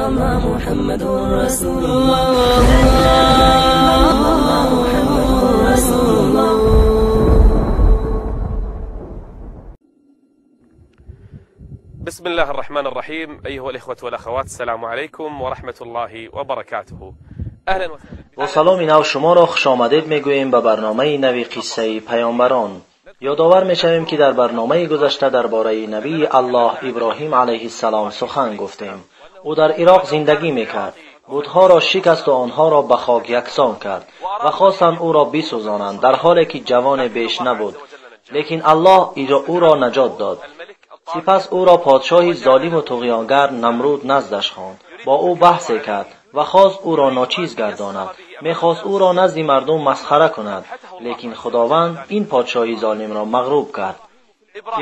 إلا الله محمد رسول الله. لا إله إلا الله محمد رسول الله. بسم الله الرحمن الرحيم. أيها الإخوة والأخوات، السلام عليكم ورحمة الله وبركاته. أهلا وسهلا. Бо саломи нав шуморо хушомадед мегӯем ба барномаи нави қиссаи паёмбарон. Ёдовар мешавем, ки дар барномаи гузашта дар бораи набии Аллоҳ Иброҳим алайҳиссалом сухан гуфтем. Ӯ дар Ироқ зиндагӣ мекард. Бутҳоро шикасту онҳоро ба хок яксон кард ва хостанд ӯро бисӯзонанд, дар ҳоле ки ҷавоне беш набуд. Лекин Аллоҳ ӯро наҷот дод. Сипас ӯро подшоҳи золиму туғёнгар Намруд наздаш хонд, бо ӯ баҳсе кард ва хост ӯро ночиз гардонад. Мехост ӯро назди мардум масхара кунад, лекин Худованд ин подшоҳи золимро мағруб кард.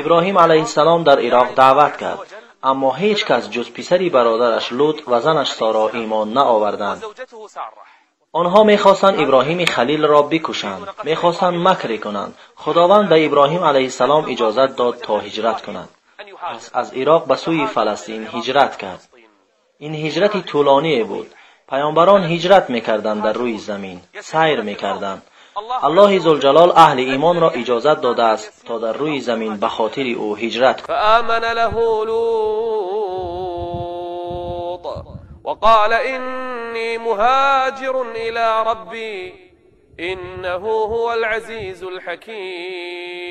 Иброҳим алайҳиссалом дар Ироқ даъват кард, аммо ҳеҷ кас ҷуз писари бародараш Лут ва занаш Соро имон наоварданд. Онҳо мехостанд Иброҳими Халилро бикушанд, мехостанд макре кунанд. Худованд ба Иброҳим алайҳиссалом иҷозат дод то ҳиҷрат кунад. Пас аз Ироқ ба сӯи Фаластин ҳиҷрат кард. Ин ҳиҷрати тӯлоние буд. Паёмбарон ҳиҷрат мекарданд дар рӯи замин, сайр мекарданд. Аллоҳи Зулҷалол аҳли имонро иҷозат додааст, то дар рӯи замин ба хотири ӯ ҳиҷрат кунанд. فآمن له لوط وقال إني مهاجر إلى ربي إنه هو العزيز الحكيم.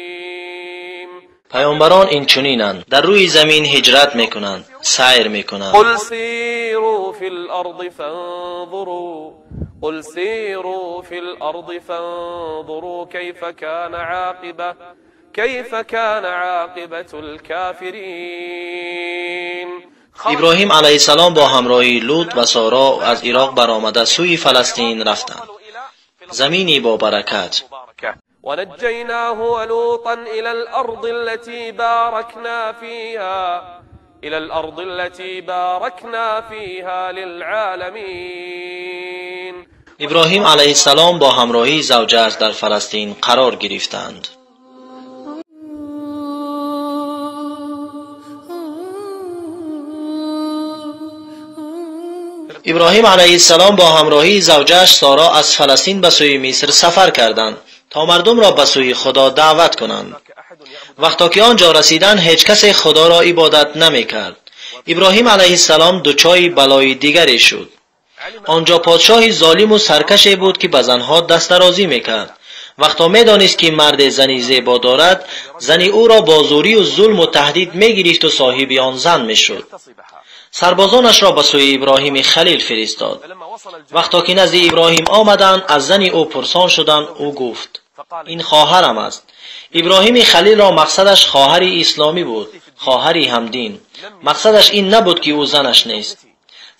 Паёмбарон инчунинанд, дар рӯи замин ҳиҷрат мекунанд, сайр мекунанд. قل سيروا في الأرض فانظروا قل سيروا في الأرض فانظروا كيف كان عاقبة الكافرين. Иброҳим алайҳиссалом бо ҳамроҳии Лут ва Соро аз Ироқ баромада сӯи Фаластин рафтанд, замини бобаракат. ونجيناه ولوطا إلى الأرض التي باركنا فيها للعالمين. Иброҳим алайҳиссалом бо ҳамроҳии завҷааш дар Фаластин қарор гирифтанд. Иброҳим алайҳиссалом бо ҳамроҳии завҷааш Соро аз Фаластин ба сӯи Миср сафар карданд, то мардумро ба сӯи Худо даъват кунанд. Вақто ки он ҷо расиданд, ҳеҷ касе Худоро ибодат намекард. Иброҳим алайҳиссалом дучори балои дигаре шуд. Он ҷо подшоҳи золиму саркаше буд, ки ба занҳо дастдарозӣ мекард. Вақто медонист, ки марде зани зебо дорад, зани ӯро бо зӯрию зулму таҳдид мегирифту соҳиби он зан мешуд. Сарбозонашро ба сӯи Иброҳими Халил фиристод. Вақто ки назди Иброҳим омаданд, аз зани ӯ пурсон шуданд, ӯ гуфт: «Ин хоҳарам аст». Иброҳими Халилро мақсадаш хоҳари исломӣ буд, хоҳари ҳамдин. Мақсадаш ин набуд, ки ӯ занаш нест.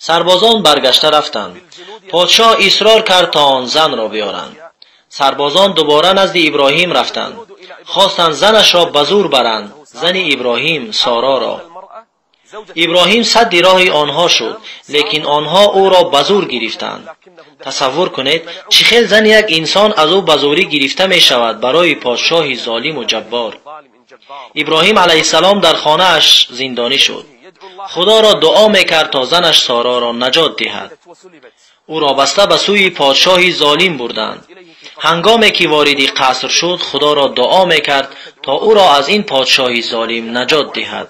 Сарбозон баргашта рафтанд. Подшоҳ исрор кард, то он занро биёранд. Сарбозон дубора назди Иброҳим рафтанд, хостанд занашро ба зур баранд, зани Иброҳим Сороро. Иброҳим садди роҳи онҳо шуд, лекин онҳо ӯро ба зур гирифтанд. Тасаввур кунед, чӣ хел зани як инсон аз ӯ ба зӯрӣ гирифта мешавад барои подшоҳи золиму ҷаббор. Иброҳим алайҳиссалом дар хонааш зиндонӣ шуд. Худоро дуо мекард, то занаш Сороро наҷот диҳад. Ӯро баста ба сӯи подшоҳи золим бурданд. Ҳангоме ки вориди қаср шуд, Худоро дуо мекард, то ӯро аз ин подшоҳи золим наҷот диҳад.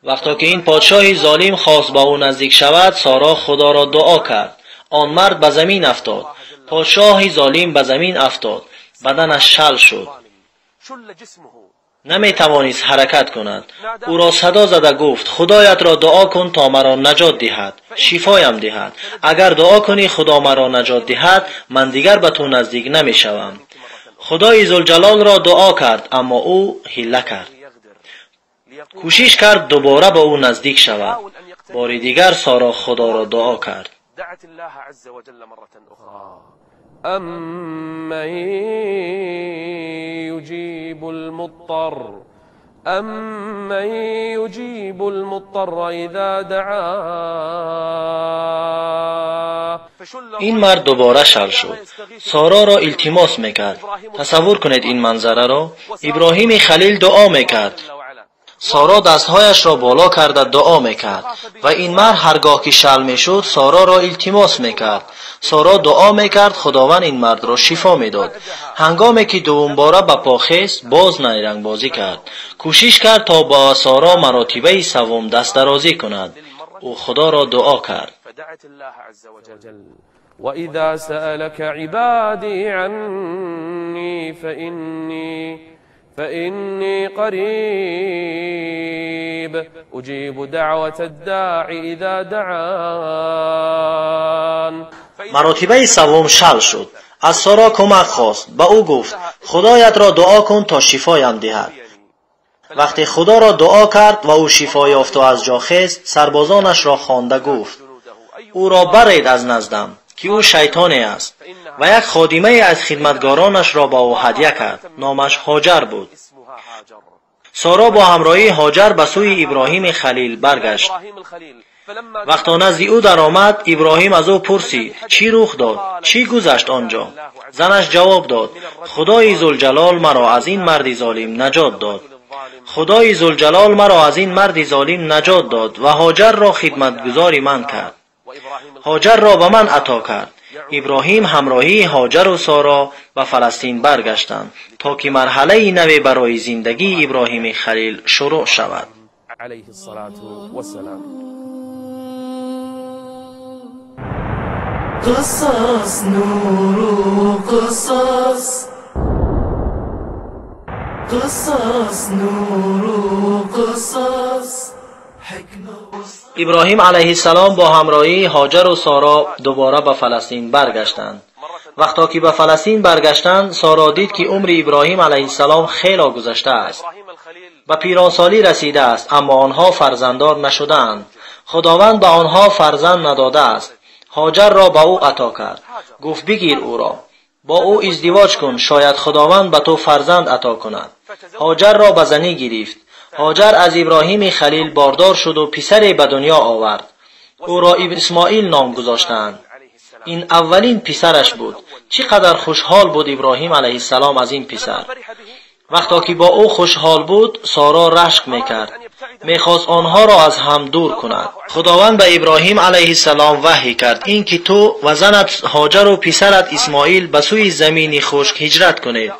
Вақто ки ин подшоҳи золим хост ба ӯ наздик шавад, Соро Худоро дуо кард. Он мард ба замин афтод. Подшоҳи золим ба замин афтод, баданаш шал шуд, наметавонист ҳаракат кунад. Ӯро садо зада гуфт: «Худоятро дуо кун, то маро наҷот диҳад, шифоям диҳад. Агар дуо кунӣ, Худо маро наҷот диҳад, ман дигар ба ту наздик намешавам». Худои Зулҷалолро дуо кард, аммо ӯ ҳилла кард, кӯшиш кард дубора ба ӯ наздик шавад. Бори дигар Соро Худоро дуо кард. أمن يجيب المضطر أمن يجيب المضطر إذا دعاه. Ин мард дубора шал шуд, Сороро илтимос мекард. Тасаввур кунед ин манзараро. Иброҳими Халил дуо мекард, Соро дастҳояшро боло карда дуо мекард ва ин мард ҳаргоҳ ки шал мешуд, Сороро илтимос мекард. Соро дуо мекард, Худованд ин мардро шифо медод. Ҳангоме ки дуввумбора ба по хест, боз найрангбозӣ кард. Кӯшиш кард то ба Соро маротибаи севум дастдарозӣ кунад. Ӯ Худоро дуо кард. وإذا سألك عبادي عني فإني قريب أجيب دعوة الداع إذا دعان. маротибаи севум шал шуд. Аз Соро кӯмак хост. Ба ӯ гуфт: Худоятро дуо кун то шифоям диҳад. Вақте Худоро дуо кард ва ӯ шифо ёфту аз ҷо хест, сарбозонашро хонда гуфт: ӯро баред аз наздам, ки ӯ шайтоне аст. Ва як ходимае аз хидматгоронашро ба ӯ ҳадя кард. Номаш Ҳоҷар буд. Соро бо ҳамроҳии Ҳоҷар ба сӯи Иброҳими Халил баргашт. Вақто назди ӯ даромад, Иброҳим аз ӯ пурсид: чӣ рух дод? Чӣ гузашт он ҷо? Занаш ҷавоб дод: Худои Зулҷалол маро аз ин марди золим наҷот дод. Худои Зулҷалол маро аз ин марди золим наҷот дод ва Ҳоҷарро хидматгузори ман кард. Ҳоҷарро ба ман ато кард. Иброҳим ҳамроҳии Ҳоҷару Соро ба Фаластин баргаштанд, то ки марҳалаи наве барои зиндагии Иброҳими Халил шурӯъ шавад. قصص نور قصص قصص نور قصص. Иброҳим алайҳиссалом бо ҳамроҳии Ҳоҷару Соро дубора ба Фаластин баргаштанд. Вақто ки ба Фаластин баргаштанд, Соро дид ки умри Иброҳим алайҳиссалом хело гузаштааст, ба пиронсолӣ расидааст, аммо онҳо фарзанддор нашудаанд. Худованд ба онҳо фарзанд надодааст. Ҳоҷарро ба ӯ ато кард. Гуфт: бигир ӯро, бо ӯ издивоҷ кун, шояд Худованд ба ту фарзанд ато кунад. Ҳоҷарро ба занӣ гирифт. Ҳоҷар аз Иброҳими Халил бордор шуду писаре ба дунё овард. Ӯро Исмоил ном гузоштанд. Ин аввалин писараш буд. Чӣ қадар хушҳол буд Иброҳим алайҳиссалом аз ин писар. Вақто ки бо ӯ хушҳол буд, Соро рашк мекард. Мехост онҳоро аз ҳам дур кунад. Худованд ба Иброҳим алайҳиссалом ваҳй кард ин ки ту ва занат Ҳоҷару писарат Исмоил ба сӯи замини хушк ҳиҷрат кунед,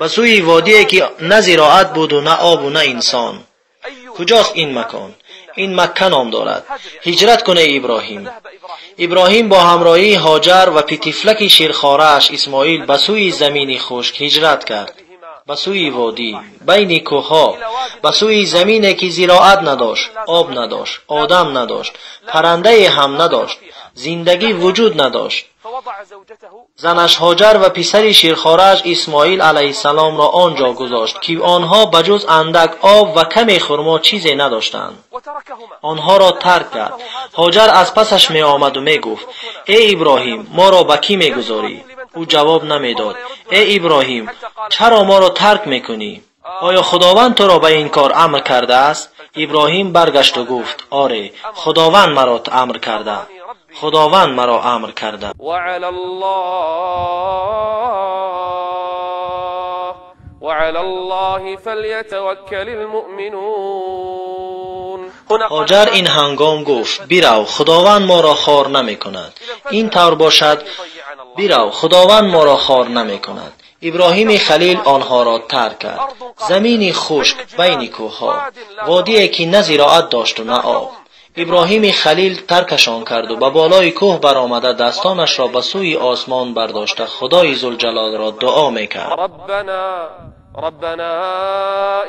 ба сӯи водие ки на зироат буду на обу на инсон. Куҷост ин макон? Ин Макка ном дорад. Ҳиҷрат кун, эй Иброҳим. Иброҳим бо ҳамроҳии Ҳоҷар ва питифлаки ширхорааш Исмоил ба сӯи замини хушк ҳиҷрат кард, ба сӯи водӣ, байни кӯҳҳо, ба сӯи замине ки зироат надошт, об надошт, одам надошт, паррандае ҳам надошт, зиндагӣ вуҷуд надошт. Занаш Ҳоҷар ва писари ширхорааш Исмоил алайҳиссаломро он ҷо гузошт, ки онҳо ба ҷуз андак об ва каме хурмо чизе надоштанд. Онҳоро тарк кард. Ҳоҷар аз пасаш меомаду мегуфт: эй Иброҳим, моро ба кӣ мегузорӣ? Ӯ ҷавоб намедод. Эй Иброҳим, чаро моро тарк мекунӣ? Оё Худованд туро ба ин кор амр кардааст? Иброҳим баргашту гуфт: оре, Худованд маро амр карда. Худованд маро амр карда. Ҳоҷар ин ҳангом гуфт: бирав, Худованд моро хор намекунад. Ин тавр бошад, бирав, Худованд моро хор намекунад. Иброҳими Халил онҳоро тарк кард. Замини хушк байни кӯҳҳо, водие ки на зироат дошту на об. Иброҳими Халил таркашон карду ба болои кӯҳ баромада дастонашро ба сӯи осмон бардошта Худои Зулҷалолро дуо мекард. ربنا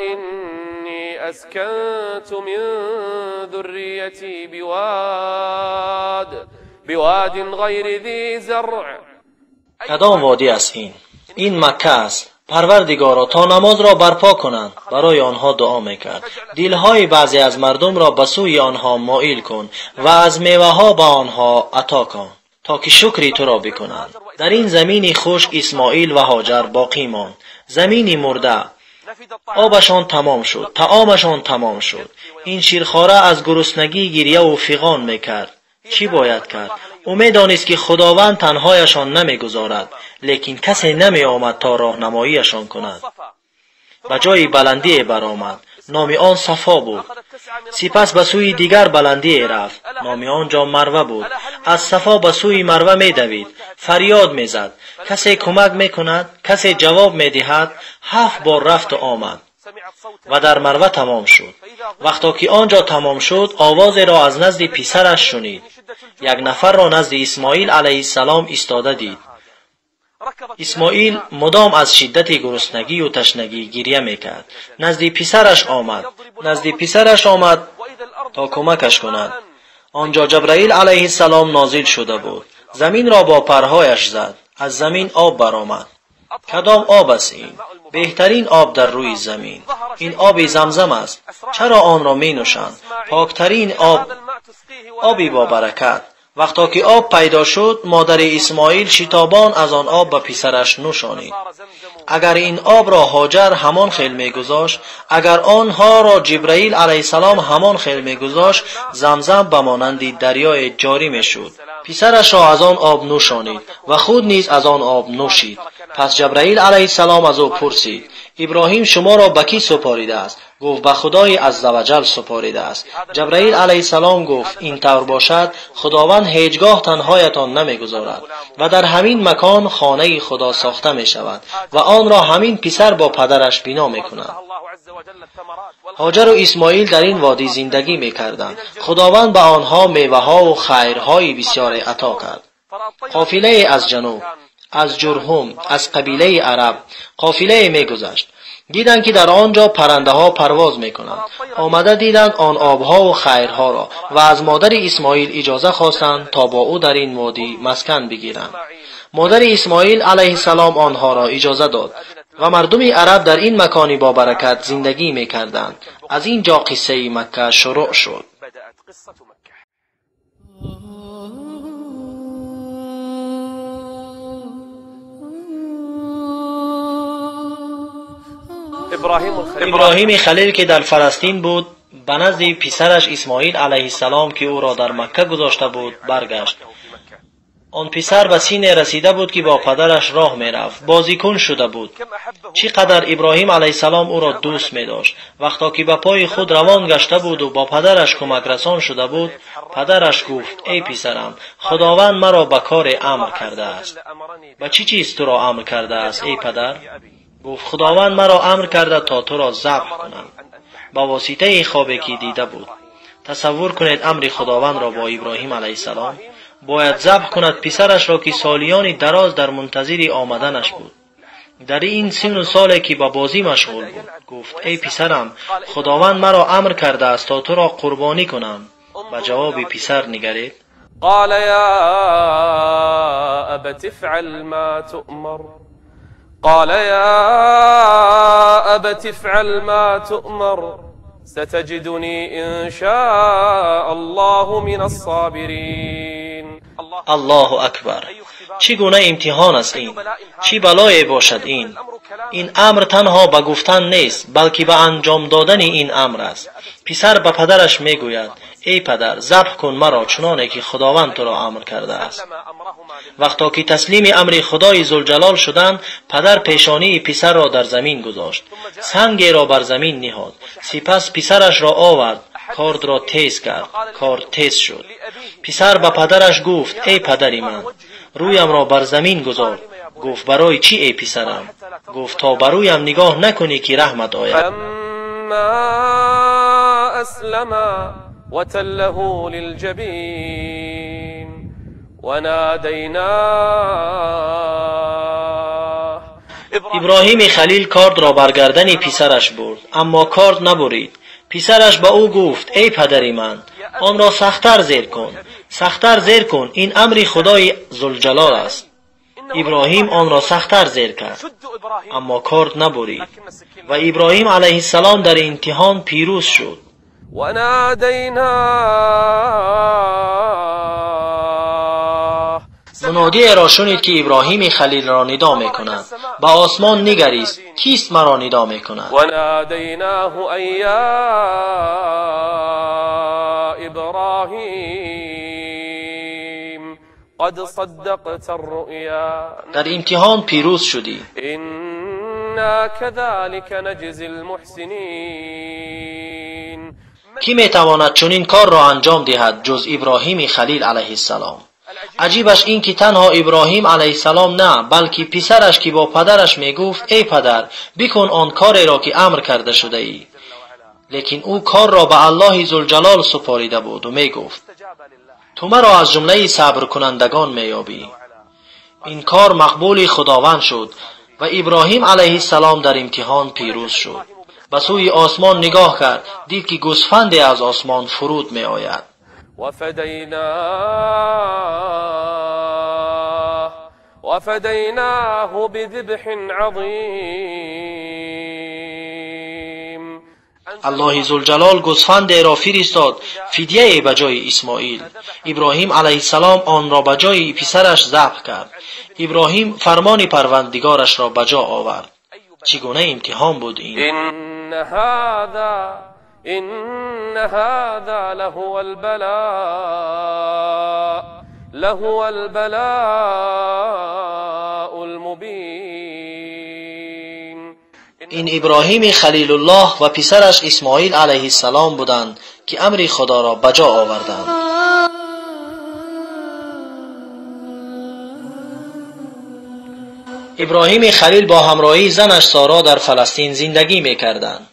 إني أسكنت من ذريتي بواد غير ذي زرع. کدام وادی است این؟ این مکه است. پروردگارا تا نماز را برپا کنند. برای آنها دعا میکرد. دلهای بعضی از مردم را به سوی آنها مایل کن و از میوه ها به آنها عطا کن تا که شکری تو را بکنند. در این زمین خشک اسماعیل و هاجر باقی ماند. زمینی مرده. آبشان تمام شد، طعامشان تمام شد. این شیرخواره از گرسنگی گریه و فغان میکرد. چی باید کرد؟ او میدانست که خداوند تنهایشان نمیگذارد، لیکن کسی نمی آمد تا راهنماییشان کند. به جای بلندی برآمد. Номи он Сафо буд. Сипас ба сӯи дигар баландие рафт. Номи он ҷо Марва буд. Аз Сафо ба сӯи Марва медавид. Фарёд мезад. Касе кӯмак мекунад, касе ҷавоб медиҳад. 7 бор рафту омад ва дар Марва тамом шуд. Вақто ки он ҷо тамом шуд, овозеро аз назди писараш шунид. Як нафарро назди Исмоил алайҳиссалом истода дид. Исмоил мудом аз шиддати гуруснагию ташнагӣ гиря мекард. Назди писараш омад то кӯмакаш кунад. Он ҷо Ҷабраил алайҳиссалом нозил шуда буд. Заминро бо парҳояш зад. Аз замин об баромад. Кадом об аст ин? Беҳтарин об дар рӯи замин. Ин оби Замзам аст. Чаро онро менӯшанд? Поктарин об, оби бобаракат. Вақто ки об пайдо шуд, модари Исмоил шитобон аз он об ба писараш нӯшонид. Агар ин обро Ҳоҷар ҳамон хел мегузошт, агар онҳоро Ҷибраил алайҳиссалом ҳамон хел мегузошт, Замзам ба монанди дарёе ҷорӣ мешуд. Писарашро аз он об нӯшонид ва худ низ аз он об нӯшид. Пас Ҷабраил алайҳиссалом аз ӯ пурсид: Иброҳим шуморо ба кӣ супоридааст? Гуфт: ба Худои аззаваҷал супоридааст. Ҷабраил алайҳиссалом гуфт: ин тавр бошад, Худованд ҳеҷ гоҳ танҳоятон намегузорад ва дар ҳамин макон хонаи Худо сохта мешавад ва онро ҳамин писар бо падараш бино мекунад. Ҳоҷару Исмоил дар ин водӣ зиндагӣ мекарданд. Худованд ба онҳо меваҳову хайрҳои бисёре ато кард. Қофилае аз ҷануб, аз Ҷурҳум, аз қабилаи араб қофилае мегузашт. Диданд ки дар он ҷо паррандаҳо парвоз мекунанд. Омада диданд он обҳову хайрҳоро ва аз модари Исмоил иҷоза хостанд то бо ӯ дар ин водӣ маскан бигиранд. Модари Исмоил алайҳиссалом онҳоро иҷоза дод ва мардуми араб дар ин макони бобаракат зиндагӣ мекарданд. Аз ин ҷо қиссаи Макка шурӯъ шуд. Иброҳими Халил ки дар Фаластин буд, ба назди писараш Исмоил алайҳиссалом ки ӯро дар Макка гузошта буд, баргашт. Он писар ба синне расида буд ки бо падараш роҳ мерафт, бозикун шуда буд. Чӣ қадар Иброҳим алайҳиссалом ӯро дӯст медошт. Вақто ки ба пои худ равон гашта буду бо падараш кӯмакрасон шуда буд, падараш гуфт: эй писарам, Худованд маро ба коре амр кардааст. Ба чӣ чиз туро амр кардааст, эй падар? Гуфт: Худованд маро амр карда то туро забҳ кунам. Ба воситаи хобе ки дида буд. Тасаввур кунед амри Худовандро бо Иброҳим алайҳиссалом. Бояд забҳ кунад писарашро ки солиёни дароз дар мунтазири омаданаш буд. Дар ин сину соле ки ба бозӣ машғул буд, гуфт: эй писарам, Худованд маро амр кардааст то туро қурбонӣ кунам. Ба ҷавоби писар нигаред. قال يا أبت افعل ما تؤمر. قال يا أبت افعل ما تؤمر ستجدني إن شاء الله من الصابرين. Аллоҳу акбар! Чӣ гуна имтиҳон аст ин? Чӣ балое бошад ин? Ин амр танҳо ба гуфтан нест, балки ба анҷом додани ин амр аст. Писар ба падараш мегӯяд: эй падар, забҳ кун маро чуноне ки Худованд туро амр кардааст. Вақто ки таслими амри Худои Зулҷалол шуданд, падар пешонии писарро дар замин гузошт, сангеро бар замин ниҳод. Сипас писарашро овард, кордро тез кард, корд тез шуд. Писар ба падараш гуфт: эй падари ман, рӯямро бар замин гузор. Гуфт: барои чӣ, эй писарам? Гуфт: то ба рӯям нигоҳ накунӣ ки раҳмат ояд. وتله للجبين وناديناه. Иброҳими Халил кордро бар гардани писараш бурд, аммо корд набурид. Писараш ба ӯ гуфт: эй падари ман, онро сахттар зер кун, сахттар зер кун, ин амри Худои Зулҷалол аст. Иброҳим онро сахттар зер кард, аммо корд набурид ва Иброҳим алайҳиссалом дар имтиҳон пирӯз шуд. Мунодиеро шунид ки Иброҳими Халилро нидо мекунад. Ба осмон нигарист: кист маро нидо мекунад? Дар имтиҳон пирӯз шудӣ. إنا كذلك نجزي المحسنين. کی میتواند چنین کار را انجام دهد جز ابراهیم خلیل علیه السلام؟ عجیبش این که تنها ابراهیم علیه السلام نه، بلکه پسرش که با پدرش میگفت ای پدر بکن آن کاری را که امر کرده شده ای، لیکن او کار را به الله ذوالجلال سپاریده بود و میگفت تو مرا از جمله صبر کنندگان مییابی. این کار مقبول خداوند شد و ابراهیم علیه السلام در امتحان پیروز شد. به سوی آسمان نگاه کرد، دید که گوسفندی از آسمان فرود می آید. وفدیناه بذبح عظیم. الله ذوالجلال گوسفندی را فرستاد فدیه به جای اسماعیل. ابراهیم علیه السلام آن را به جای پسرش ذبح کرد. ابراهیم فرمان پروردگارش را به جا آورد. چگونه امتحان بود این؟ إن هذا لهو البلاء المبين. این ابراهیم خلیل الله و پسرش اسماعیل علیه السلام بودند که امر خدا را به جا آوردند. ابراهیم خلیل با همراهی زنش سارا در فلسطین زندگی میکردند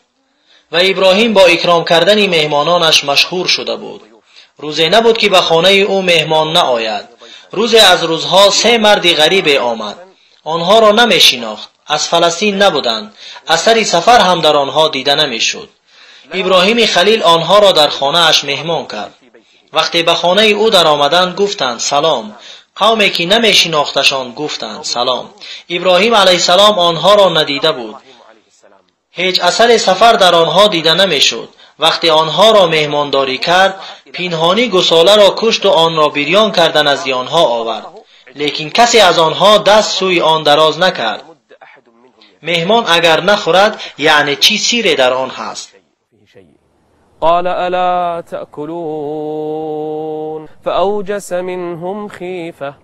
و ابراهیم با اکرام کردن مهمانانش مشهور شده بود. روزی نبود که به خانه او مهمان نآید. روزی از روزها سه مرد غریب آمد. آنها را نمیشناخت، از فلسطین نبودند، اثر سفر هم در آنها دیده نمیشد. ابراهیم خلیل آنها را در خانه اش مهمان کرد. وقتی به خانه او در آمدند گفتند سلام. قومی که نمیشناختشان گفتند سلام. ابراهیم علیه السلام آنها را ندیده بود، هیچ اثر سفر در آنها دیده نمیشد. وقتی آنها را مهمانداری کرد، پینهانی گساله را کشت و آن را بریان کردن از آنها آورد، لیکن کسی از آنها دست سوی آن دراز نکرد. مهمان اگر نخورد یعنی چی سیری در آن هست. قال الا تأکلون فأوجس منهم خیفة.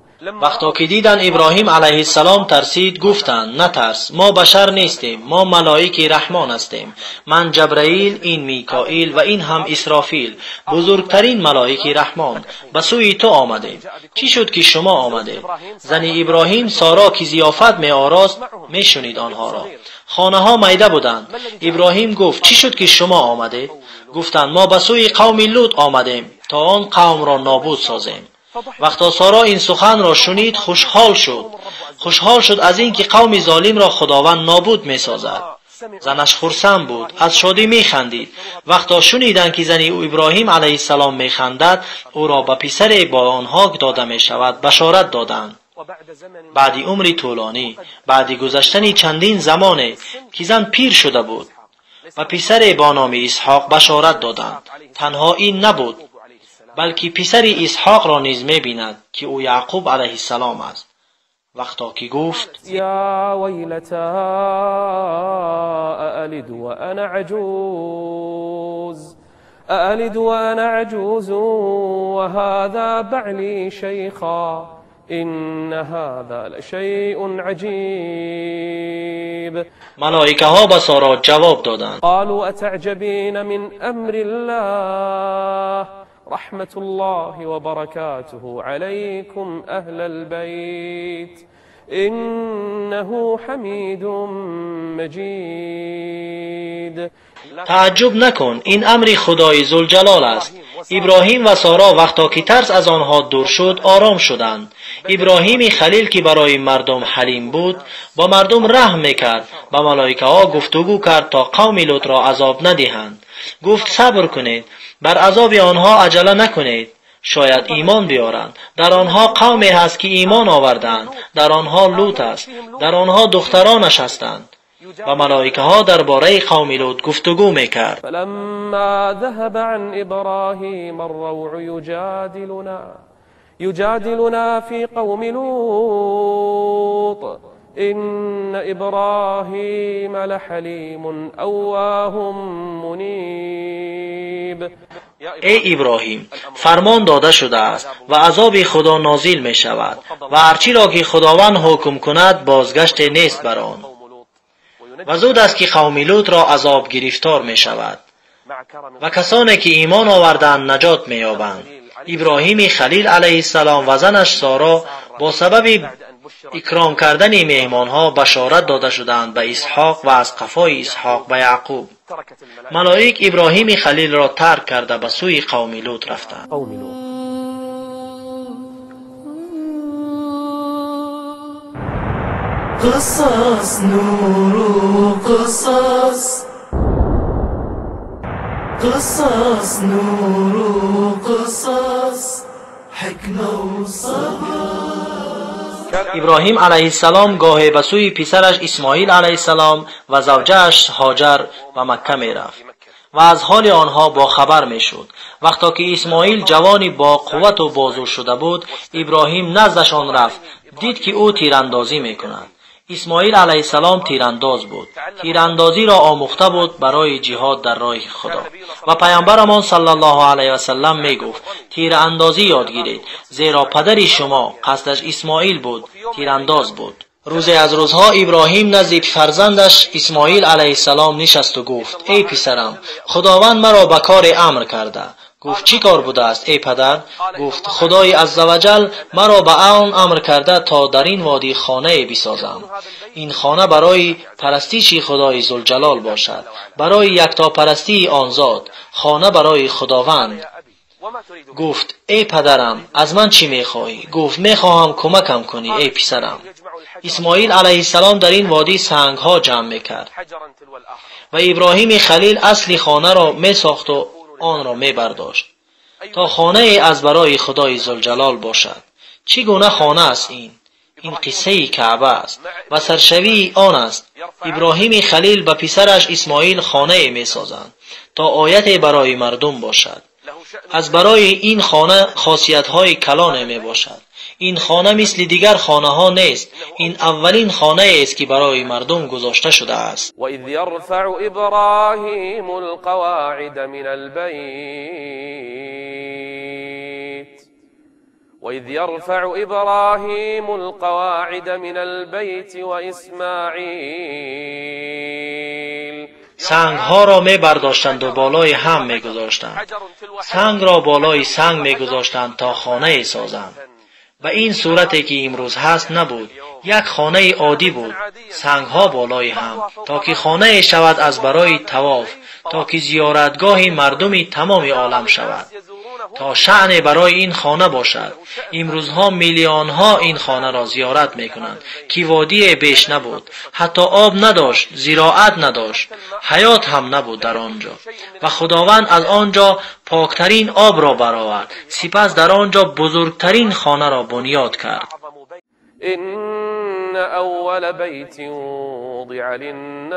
وقتا که دیدن ابراهیم علیه السلام ترسید گفتند نترس، ما بشر نیستیم، ما ملائک رحمان هستیم. من جبرائیل، این میکائیل و این هم اسرافیل، بزرگترین ملائک رحمان، به سوی تو آمدیم. چی شد که شما آمدید؟ زن ابراهیم سارا که ضیافت می آراست می شنید آنها را. خانه ها میده بودند. ابراهیم گفت چی شد که شما آمدید؟ گفتند ما به سوی قوم لوط آمدیم تا آن قوم را نابود سازیم. وقتا سارا این سخن را شنید خوشحال شد. خوشحال شد از اینکه قوم ظالم را خداوند نابود می سازد. زنش خرسند بود، از شادی می خندید. وقتا شنیدند که زن او ابراهیم علیه السلام می خندد، او را به پسر با آنها داده می شود بشارت دادند. بعد عمر طولانی، بعد گذشتن چندین زمانه که زن پیر شده بود، و پسر با نام اسحاق بشارت دادند. تنها این نبود، بلکه پسر اسحاق را نیز می‌بیند که او یعقوب علیه السلام است. وقتا که گفت یا ویلتا أألد وأنا عجوز وهذا بعلی شیخا إن هذا لشیء عجیب. ملائکه ها به سارا جواب دادند قالوا أتعجبین من أمر الله رحمة الله وبركاته عليكم أهل البيت إنه حميد مجيد. تعجب نکن، این امر خدای ذوالجلال است. ابراهیم و سارا وقتا که ترس از آنها دور شد آرام شدند. ابراهیم خلیل که برای مردم حلیم بود، با مردم رحم میکرد، با ملائکه ها گفتگو کرد تا قوم لوط را عذاب ندهند. گفت صبر کنید، بر عذاب آنها عجله نکنید، شاید ایمان بیارند. در آنها قومی هست که ایمان آوردند، در آنها لوط است، در آنها دخترانش هستند. و ملائکه ها درباره قوم لوط گفتگو میکرد. فلما ذهب عن ابراهیم الروع یجادلنا فی قوم لوط إن إبراهیم لحلیم أواه منیب. ای ابراهیم، فرمان داده شده است و عذاب خدا نازل می شود و هرچی را که خداوند حکم کند بازگشت نیست بر آن. ва зуд аст ки қавми Лут ро азоб гирифтор мешавад ва касоне ки имон оварданд наҷот меёбанд. Иброҳими Халил алайҳиссалом ва занаш Соро бо сабаби икром кардани меҳмонҳо башорат дода шуданд ба Исҳоқ ва аз қафои Исҳоқ ба Яъқуб. Малоик Иброҳими Халилро тарк карда ба сӯи қавми Лут рафтанд. قصص نور قصص قصص نور قصص حكمة وصبر. иброҳим алайҳиссалом гоҳе ба сӯи писараш Исмоил алайҳиссалом ва завҷааш Ҳоҷар ба Макка мерафт ва аз ҳоли онҳо бохабар мешуд. Вақто ки Исмоил ҷавони бо қуввату бозур шуда буд, Иброҳим наздашон рафт, дид ки ӯ тирандозӣ мекунад. Исмоил алайҳиссалом тирандоз буд. Тирандозиро омӯхта буд барои ҷиҳод дар роҳи Худо. Ва паямбарамон саллаллоҳу алайҳи васаллам мегуфт: тирандозӣ ёд гиред, зеро падари шумо, қасдаш Исмоил буд, тирандоз буд. Рӯзе аз рӯзҳо Иброҳим назди фарзандаш Исмоил алайҳиссалом нишасту гуфт: эй писарам, Худованд маро ба коре амр карда. Гуфт: чӣ кор будааст, эй падар? Гуфт: Худои аззаваҷал маро ба он амр карда то дар ин водӣ хонае бисозам. Ин хона барои парастиши Худои Зулҷалол бошад, барои яктопарастии он зот, хона барои Худованд. Гуфт: эй падарам, аз ман чӣ мехоҳӣ? Гуфт: мехоҳам кӯмакам кунӣ, эй писарам. Исмоил алайҳиссалом дар ин водӣ сангҳо ҷамъ мекард ва Иброҳими Халил асли хонаро месохту онро мебардошт то хонае аз барои Худои Зулҷалол бошад. Чӣ гуна хона аст ин? Ин қиссаи Каъба аст ва саршавии он аст. Иброҳими Халил ба писараш Исмоил хонае месозанд то ояте барои мардум бошад. Аз барои ин хона хосиятҳои калоне мебошад. Ин хона мисли дигар хонаҳо нест. Ин аввалин хонаест ки барои мардум гузошта шудааст. وإذ يرفع إبراهيم القواعد من البيت وإذ يرفع إبراهيم القواعد من البيت وإسماعيل. سنگها را می برداشتند و بالای هم می گذاشتند. سنگ را بالای سنگ می گذاشتند تا خانه سازند. و این صورتی که امروز هست نبود. یک خانه عادی بود، سنگها بالای هم، تا که خانه شود از برای طواف، تا که زیارتگاه مردم تمام عالم شود، تا شأن برای این خانه باشد. امروزها میلیونها این خانه را زیارت میکنند که وادی بیش نبود، حتی آب نداشت، زراعت نداشت، حیات هم نبود در آنجا. و خداوند از آنجا پاکترین آب را برآورد. سپس در آنجا بزرگترین خانه را بنیاد کرد. إن أول بيت وضع للناس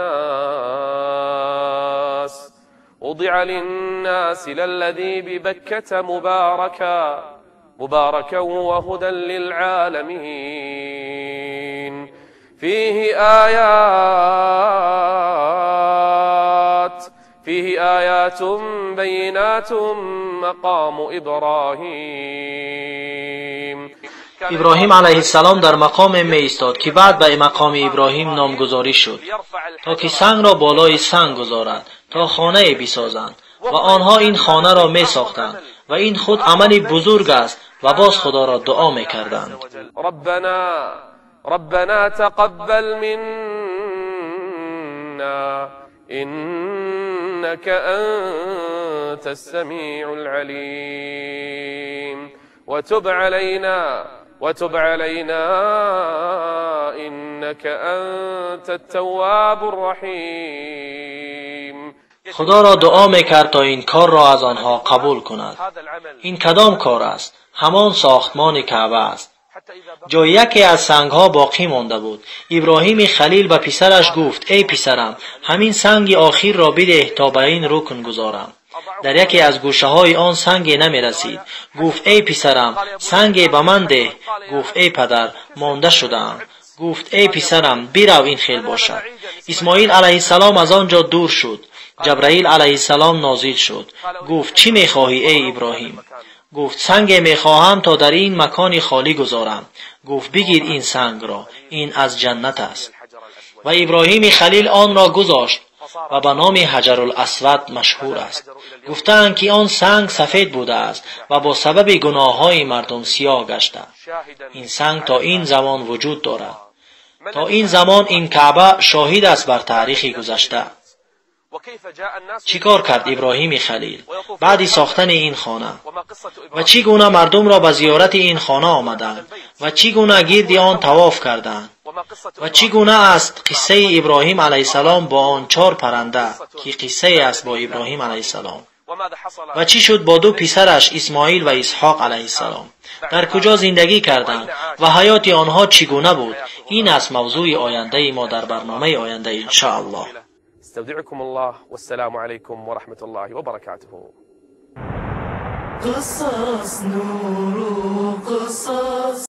وضع للناس للذي ببكة مباركا مباركا وهدى للعالمين فيه آيات بينات مقام إبراهيم. иброҳим алайҳиссалом дар мақоме меистод ки баъд ба мақоми иброҳим номгузорӣ шуд, то ки сангро болои санг гузорад, то хонае бисозанд. Ва онҳо ин хонаро месохтанд ва ин худ амали бузург аст ва боз худоро дуо мекарданд. ربنا تقبل منا إنك أنت السميع العليم وتب علينا إنك أنت التواب الرحيم. خدا را دعا میکرد تا این کار را از آنها قبول کند. این کدام کار است؟ همان ساختمان کعبه است. جای یکی از سنگها باقی مانده بود. ابراهیم خلیل به پسرش گفت: ای پسرم، همین سنگ آخر را بده تا به این رکن گذارم. در یکی از گوشه های آن سنگ نمی رسید. گفت: ای پسرم، سنگ به من ده. گفت: ای پدر، مانده شدم. گفت: ای پسرم، بیرو این خیل باشد. اسماعیل علیه السلام از آنجا دور شد. جبرائیل علیه السلام نازل شد. گفت: چی می خواهی ای ابراهیم؟ گفت: سنگ می خواهم تا در این مکان خالی گذارم. گفت: بگیر این سنگ را، این از جنت است. Ва Иброҳими Халил онро гузошт ва ба номи Ҳаҷарул-Асвад машҳур аст. Гуфтаанд, ки он санг сафед будааст ва бо сабаби гуноҳҳои мардум сиёҳ гашта. Ин санг то ин замон вуҷуд дорад. То ин замон ин Каъба шоҳид аст бар таърихи гузашта. Чӣ кор кард Иброҳими Халил баъди сохтани ин хона? Ва чӣ гуна мардумро ба зиёрати ин хона омаданд? Ва чӣ гуна гирди он тавоф карданд? Ва чӣ гуна аст қиссаи Иброҳим алайҳиссалом бо он чор парранда, ки қиссае аст бо Иброҳим алайҳиссалом? Ва чӣ шуд бо ду писараш Исмоил ва Исҳоқ алайҳиссалом? Дар куҷо зиндагӣ карданд ва ҳаёти онҳо чӣ гуна буд? Ин аст мавзӯи ояндаи мо дар барномаи оянда, иншоаллоҳ. استودعكم الله والسلام عليكم ورحمة الله وبركاته. قصص نور قصص.